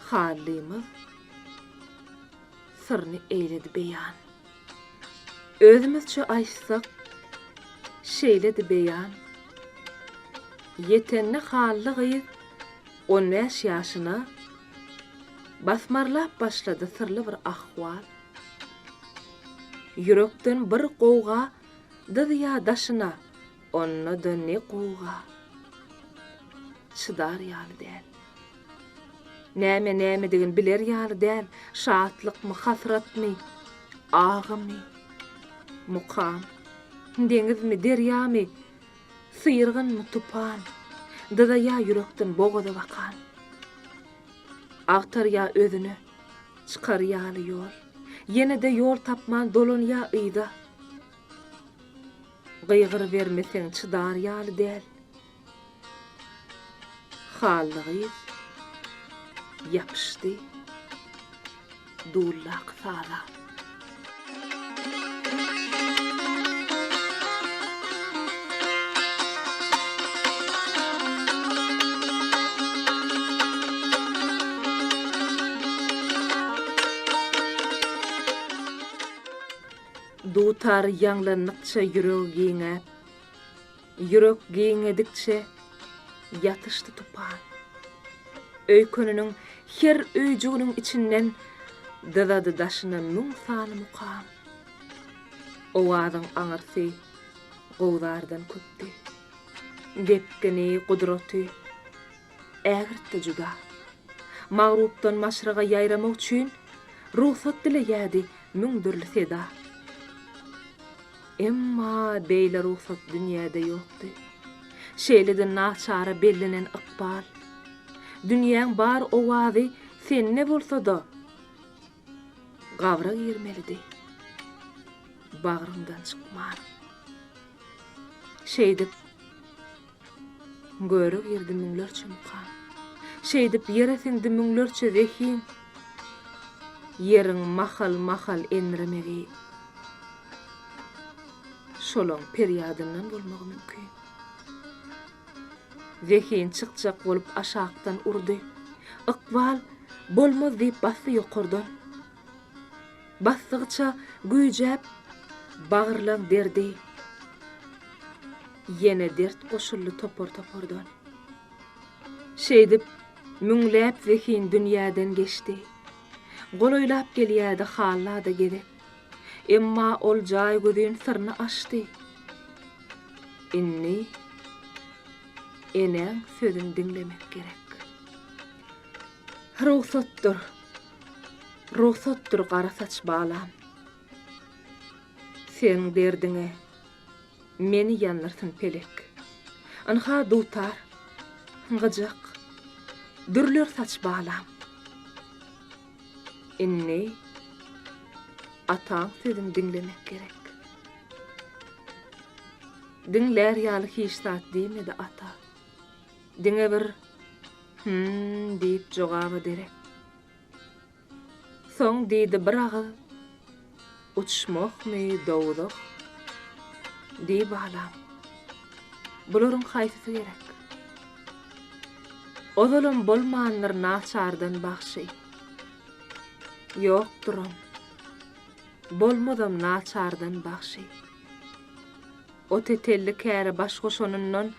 Hallymyz syryny eýledi beýan. Özümizçe aýtsak, şeýledi beýan. Ýetende Hally gyz 15 ýaşyna basmarlap başlady syrly bir ahwal. Ýürekden bir gowga dyzýa daşyna, onda-da ne gowga. Çydar ýaly däl. Näme nämedigini biler ýaly däl, şatlykmy, hasratmy, agymy, mukam, deňizmi, derýamy, syrgynmy, tupan, dyzaýa ýürekden bogaza bakan. Agtarýa özüne, çykar ýaly ýol. Ýene-de ýol tapman dolanýa yza. Gygyrybermeseň çydar ýaly däl. Hally gyz ýapyşdy dullaky saza. Dutar ýaňlandykça ýüregi giňäp, Ýürek giňedikçe ýatyşdy tupan. Öýkeniniň her öýjüginiň içinden dyzady daşyna müň sany mukam. Owazyň aňyrsy gowzardan köpdi. Depgini, gudraty ägirtdi juda. Magrupdan maşraga ýaýramak üçin rugsat dileýärdi müň dürli seda. Emma beýle rugsat dünýäde ýokdy. Şeýle-de naçara bellenen ykbal. Dünýäň bar owazy sende bolsa-da, gabra girmelidi. Bagryňdan çykman. Şeýdip, Göre girdi müňlerçe mukam. Şeýdip ýere siňdi müňlerçe zehin. Ýeriň mahal-mahal enremegi şolaň perýadyndan bolmagy mümkin. Zehin çykjak bolup aşakdan urdy. Ykbal bolmaz diýip basdy ýokardan. Basdygyça güýjäp bagyrlaň derdi. Ýene dert goşuldy topar-topardan. Şeýdip, müňläp zehin dünýäden geçdi. Golaýlap gelýärdi Halla-da gezek. Emma ol jaý gözüň syryny açdy. Indi enäň sözüni diňlemek gerek. Rugsatdyr, rugsatdyr gara saç balam. Seň derdiňe. Meni ýandyrsyn pelek. Ynha dutar, gyjak, dürler saç balam. Indi ataň sözün diňlemek gerek. Diňlär ýaly hiç zat diýmedi ata. Diňe bir Hüm diýip jogaba derek. Soň diýdi bir agyz, Uçmahmy dowzah? Diý balam, bularyň haýsysy gerek? Ozalam bolmandyr naçardan bagşy. Ýokduram, bolmazam naçardan bagşy. O tetelli käre baş goşanyndan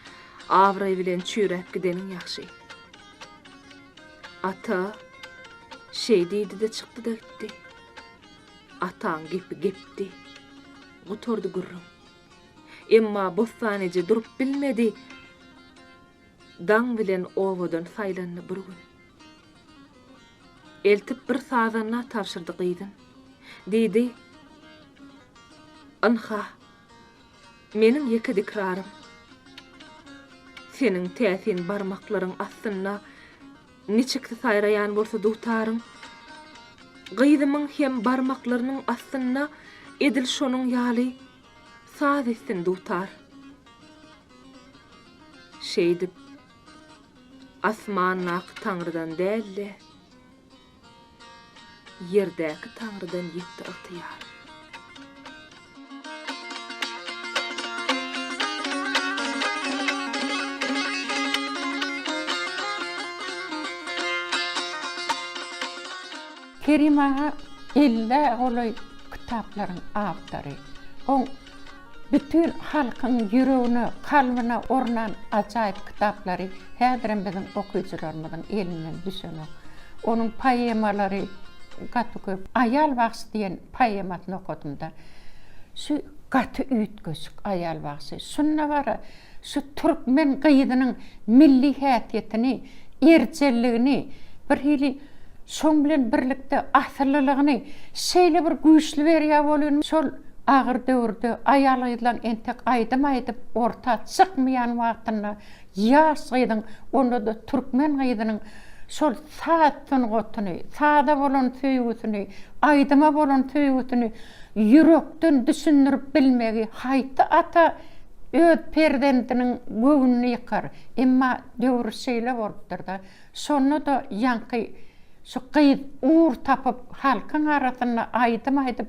abraý bilen çüýräp gideniň ýagşy. Ata şeý diýdi-de çykdy-da gitdi. Ataň gepi gepdi. Gutardy gürrüň. Emma Bossan eje durup bilmedi. Daň bilen obadan saýlandy bir gün. Eltip bir sazanda tabşyrdy gyzyn. Diýdi, Ynha, meniň ýeke dikrarym. Seniň täsin barmaklaryň astynda niçiksi saýraýan bolsa dutaryň, gyzymyň hem barmaklarynyň astynda edil şonuň ýaly saz etsin dutar. Şeýdip, asmandaky Taňrydan däl-de, ýerdäki Taňrydan ýetdi ygtyýar. Kerim aga ellä golaý kitaplaryň awtory. Oň Bütin halkyň ýüregine, kalbyna ornan ajaýyp kitaplary häzirem biziň okyjylarymyzyň elinden düşenok. Onuň poemalary gaty köp. Aýal bagşy diýen poemasyny okadymda, şu gaty üýtgeşik aýal bagşy. Şunda bara şu türkmen gyzynyň milli häsiýetini, erjelligini, birhili şoň bilen birlikde asyllylygyny şeýle bir güýçli berýär welin, şol agyr döwürde aýal-gyzlaň entek aýdym aýdyp orta çykmaýan wagtynda ýaş gyzyň, onda-da türkmen gyzynyň şol saz sungatyny, saza bolan söýgüsini, aýdyma bolan söýgüsini ýürekden düşündirip bilmegi haýsy ata öz perzendiniň göwnüni ýykar? Emma döwür şeýle bolupdyr-da. Şonda-da ýaňky şu gyz ugur tapyp, halkyň arasynda aýdym aýdyp,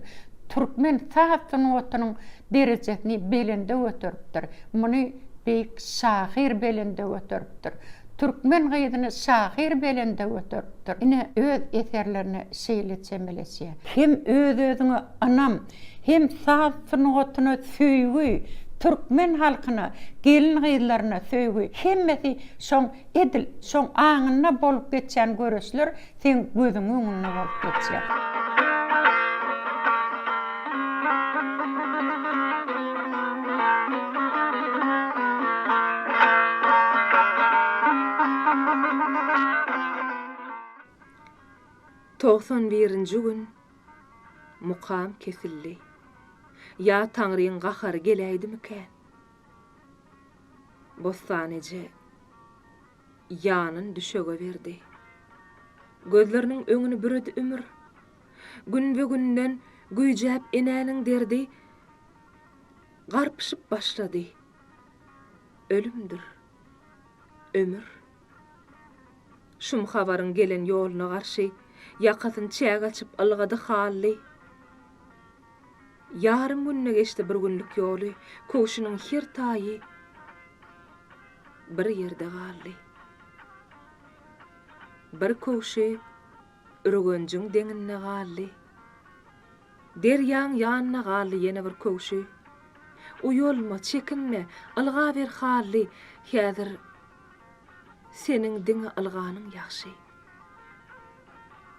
türkmen saz sungatynyň derejesini belende göteripdir. Muny beýik şahyr belende göteripdir. Türkmen gyzyny şahyr belende göteripdir. Ine, öz eserlerine şeýle çemeleşýär. Hem öz-özüňe ynam, hem saz sungatyna söýgi, türkmen halkyna, gelin-gyzlaryna söýgi, hemmesi şoň Edil şoň aňynda bolup geçýän göreşler seň gözüň öňünde bolup geçýär. 91-nji gün mukam kesildi. Ýa Taňryň gahary geläýdimikä? Bossan eje ýanyn düşege berdi. Gözleriniň öňüni büredi ümür. Günbe-günden güýjäp enäniň derdi garpyşyp başlady. Ölümdir, ömür. Şum habaryň gelen ýoluna garşy ýakasyny çäk açyp ylgady Hally. Ýarym günde geçdi bir günlük ýoly, Köwşüniň her taýy bir ýerde galdy. Bir köwşi Ürgenjiň deňinde galdy. Derýaň ýanynda galdy ýene bir köwşi. Uýalma, çekinme, ylgaber Hally, häzir seniň diňe ylganyň ýagşy.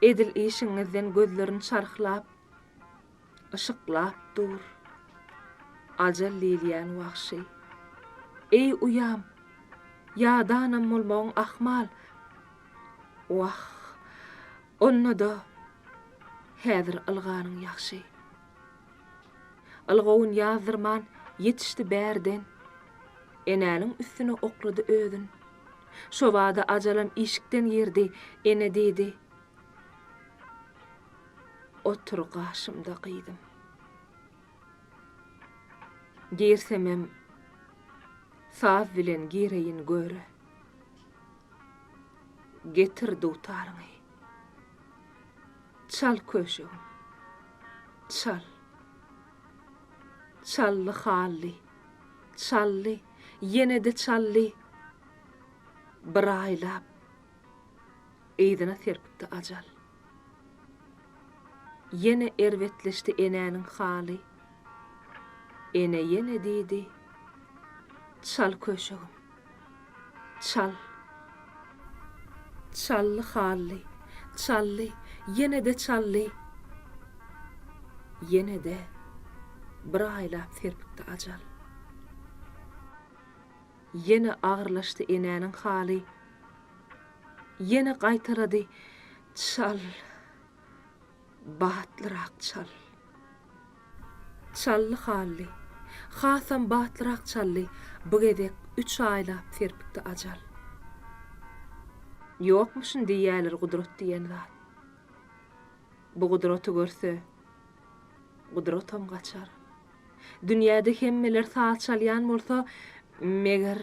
Edil işigiňizden gözlerini çarhlap, Yşyklap dur, ajal diýilýän wagşy. Eý, uýam, ýadanam bolmagyň ahmal. Wah, onda-da häzir ylganyň ýagşy. Ylgawyn ýazdyrman. Ýetişdi bärden. Enäniň üstüne oklady özün. Şobada ajalam işikden girdi, Ene diýdi. Otur gaşymda gyzym. Girsemem saz bilen gireýin göre. Getir dutaryňy. Çal köşegim. Çal. Çaldy Hally. Çaldy, ýene-de çaldy. Bir aýlap yzyna serpikdi ajal. Ýene erbetleşdi enäniň haly. Ene ýene diýdi, Çal köşegim. Çal. Çaldy Hally. Çaldy, ýene-de çaldy. Ýene-de bir aýlap serpikdi ajal. Ýene agyrlaşdy enäniň haly. Ýene gaýtalady, Çal, batlyrak çal. Çaldy Hally. Hasam batlyrak çaldy. Bu gezek üç aýlap serpikdi ajal. Ýokmuşyn diýýäler gudrat diýen zat. Bu gudraty görse, gudratam gaçar. Dünýäde hemmeler saz çalýan bolsa, meger,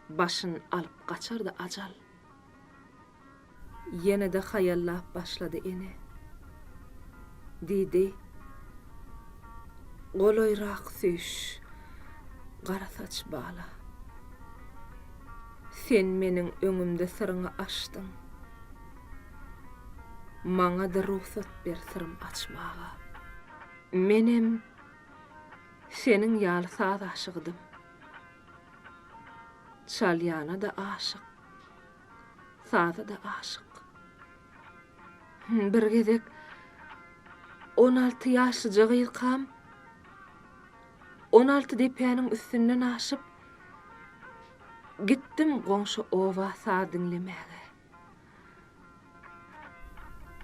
başyn alyp gaçardy ajal. Ýene-de haýallap başlady ene. Diýdi, Golaýrak süýş, garasaç bala. Sen meniň öňümde syryňy açdyň. Maňa-da rugsat ber syrym açmaga. Menem seniň ýaly saz aşygydym. Çalýana-da aşyk, saza-da aşyk. Bir gezek 16 ýaşlyja gyzkam 16 depäniň üstünden aşyp gitdim goňşy oba saz diňlemäge.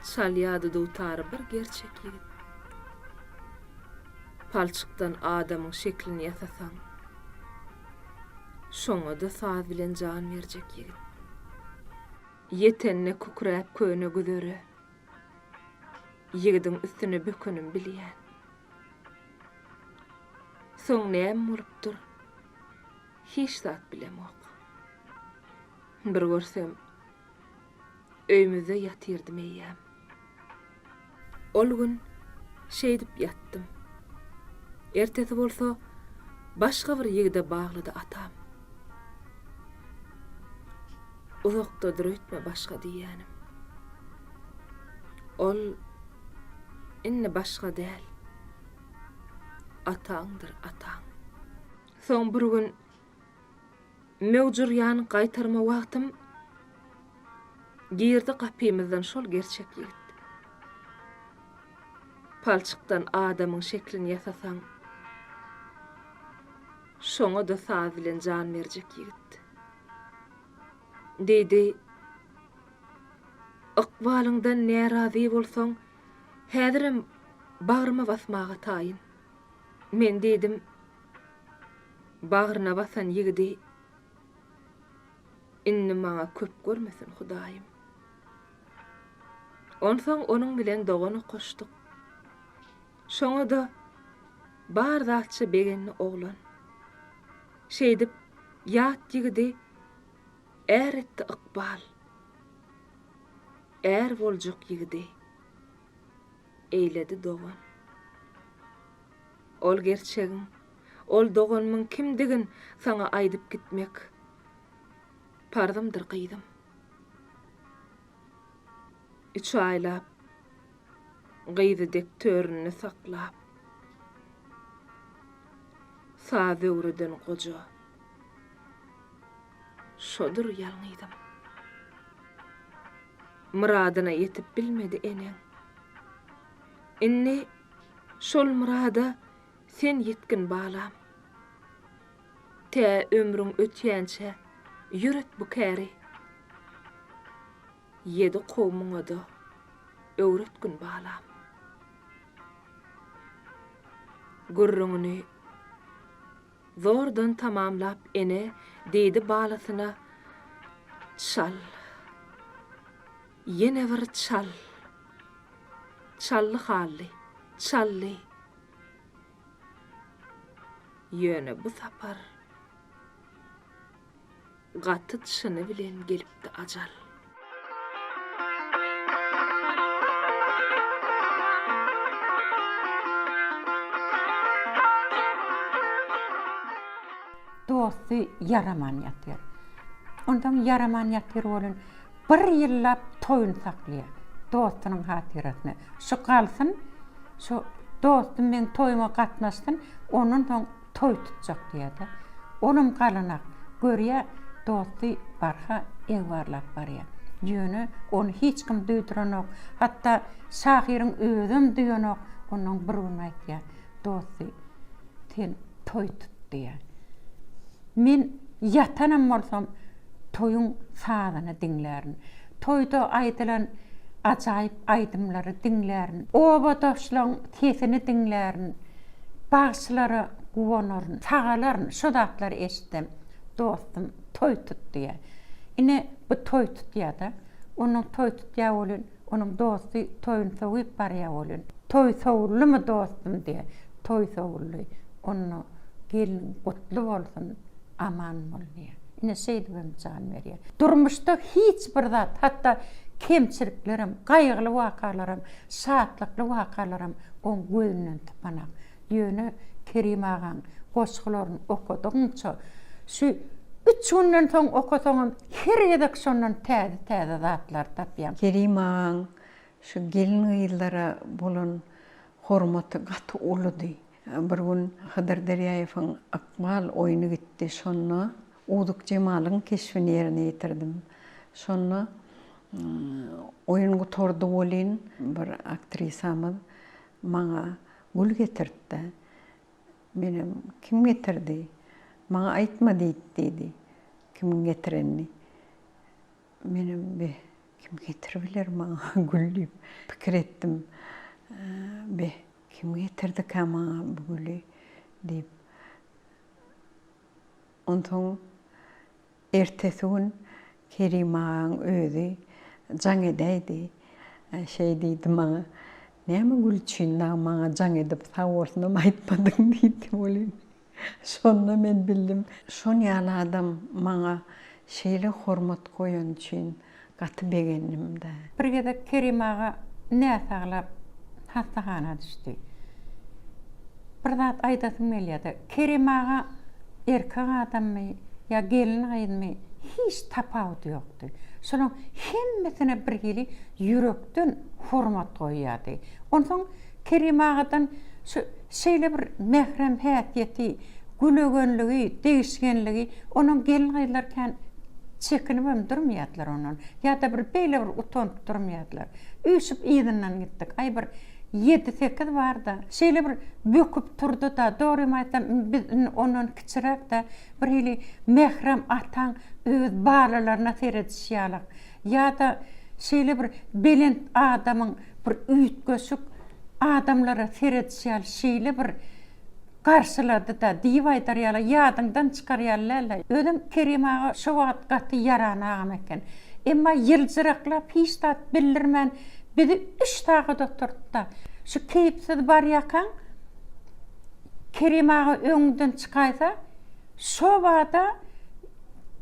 Çalýardy dutary bir gerçek ýigit. Palçykdan adamyň şeklini ýasasaň, şoňa-da saz bilen jan berjek ýigit. Ýetende kükräp köne güzere, ýigidiň üstüne bökenim bilýän. Soň näme bolupdyr, hiç zat bilemok. Bir görsem, öýmüzde ýatyrdym eýýäm. Ol gün şeýdip ýatdym. Ertesi bolsa başga bir ýigide baglady atam. Uzakdadyr öýtme başga diýýänim. Ol indi başga däl. Ataňdyr, ataň. Soň bir gün Möwjürýän gaýtarma wagtym Girdi gapymyzdan şol gerçek ýigit. Palçykdan adamyň şeklini ýasasaň, Şoňa-da saz bilen jan berjek ýigit. Diýdi, Ykbalyňdan närazy bolsaň, Häzirem bagryma basmaga taýyn. Men diýdim, Bagryna basan ýigidi indi maňa köp görmesin Hudaýym. Onsoň onuň bilen dogan okaşdyk. Şoňa-da bar zatça begendi oglan. Şeýdip, ýat ýigidi är etdi ykbal. Är boljak ýigidi eýledi dogan. Ol gerçegiň, ol doganymyň kimdigin saňa aýdyp gitmek parzymdyr gyzym. Üç aýlap gyzy dek töründe saklap, saz öwreden goja şodur ýalňyzym. Myradyna ýetip bilmedi eneň. Indi Şol myrada sen ýetgin balam. Tä ömrüň ötýänçä ýöret bu käri. Ýedi kowmuňa-da öwretgin balam. Gürrüňini. Zordan tamamlap ene diýdi balasyna, Çal. Ýene bir çal. Çally Hally, çally. Ýöne bu sapar gaty çyny bilen gelipdi ajal. Dosty ýaraman ýatyr. Onsoň ýaraman ýatyr welin, bir ýyllap toýuny saklaýar. Dostunyň hatyrasyna. Şu galsyn, şu dostum meň toýuma gatnaşsyn, ondan soň toý tutjak diýýär-de. Olam galanak. Görýär, dosty barha egbarlap barýar. Ýöne ony hiç kim duýduranok. Hatda şahyryň özem duýanok. Ondan bir gün aýtýar, Dosty, sen toý tut diýýär. Men ýatanam bolsam, toýuň sazyny diňlärin. Toýda aýdylan ajaýyp aýdymlary diňlärin. Obadaşlaň sesini diňlärin. Bagşylara guwanaryn, sagalaryn, şo zatlary eşitsem, dostum toý tut diýýär. Ine, bu toý tutýar-da. Onuň toý tutýar welin, onuň dosty toýuny sowyp barýar welin, Toý sowuldymy, dostum diýýär. Toý sowuldy. Onda gelniň gutly bolsun, aman bol diýýär. Ine, şeýdibem jan berýär. Durmuşda hiç bir zat, hatda kemçiliklerem, gaýgyly wakalaram, şatlykly wakalaram oň gözünden sypanak. Ýöne Kerim agaň goşgularyny okadygyňça, şu üç günden soň okasaňam her gezek şondan täze-täze zatlar tapýaň. Kerim agaň şu gelin-gyzlara bolan hormaty gaty uludy. Bir gün Hydyr Derýaýewiň Ykbal oýny gitdi. Şonda Uzuk Jemalyň keşbini ýerine ýetirdim. Şonda oýun gutardy welin, bir aktrisamyz maňa gül getirtdi. Menem, Kim getirdi? Maňa aýtma diýdi diýdi, kimiň getirenini. Menem, Be, kim getiribiler maňa gül diýip pikir etdim. Be, kim getirdikä maňa bu güli diýip. Onsoň ertesi gün Kerim agaň özi jaň edäýdi. Şeý diýdi maňa, Näme gül üçin dagy maňa jaň edip sag bolsunam aýtmadyň diýdi welin, şonda men bildim. Şon ýaly adam maňa şeýle hormat goýany üçin gaty begendim-dä. Bir gezek Kerim aga näsaglap hassahana düşdi. Bir zat aýdasym gelýär-de, Kerim aga erkek adammy ýa gelin-gyzmy hiç tapawudy ýokdy. Şolaň hemmesine birhili ýürekden hormat goýýardy. Onsoň Kerim agadan şu şeýle bir mährem häsiýeti, gülegenligi, degişgenligi onuň gelin-gyzlar kän çekinibem durmaýardylar ondan. Ýa-da bir beýle bir utanyp durmaýardylar. Üýşüp yzyndan gitdik. Aý bir ýedi-sekiz bar-da. Şeýle bir böküp turdy-da, dogrymy aýtsam, indi biz indi ondan kiçiräk-dä, birhili mährem ataň öz balalaryna seredişi ýalak. Ýa-da şeýle bir belent adamyň bir üýtgeşik adamlara seredişi ýaly şeýle bir garşylady-da, diýip aýdar ýaly, ýadyňdan çykar ýaly däl-de. Özem Kerim aga şo wagt gaty ýaran agam eken. Emma ýyljyraklap, hiç zat bildirmän, bizi üç sagat oturtdy-da. Şu keýpsiz barýarkaň, Kerim aga öňüňden çykaýsa, şo bada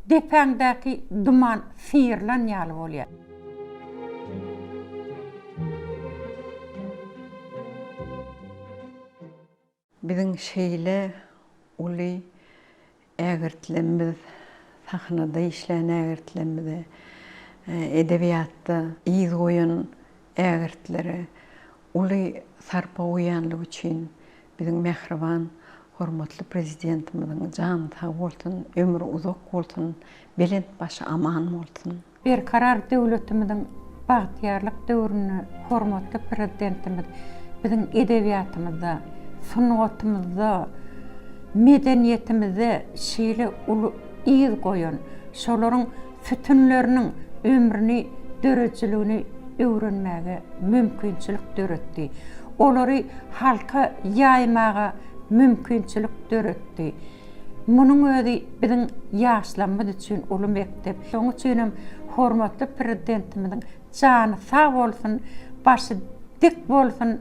depäňdäki duman syrylan ýaly bolýar. Biziň şeýle uly ägirtlerimiz, sahnada işlän ägirtlerimize, edebiýatda yz goýan ägirtlere uly sarpa goýanlygy üçin biziň mähriban hormatly Prezidentimiziň jany sag bolsun, ömri uzak bolsun, belent başy aman bolsun! Berkarar döwletimiziň bagtyýarlyk döwründe hormatly Prezidentimiz biziň edebiýatymyzda, sungatymyzda, medeniýetimizde şeýle uly yz goýan, şolaryň sütünleriniň ömrüni, döredijiligini öwrenmäge mümkinçilik döretdi. Olary halka ýaýmaga mümkinçilik döretdi. Munuň özi biziň ýaşlarymyz üçin uly mekdep. Şonuň üçin hem hormatly Prezidentimiziň jany sag bolsun, başy dik bolsun!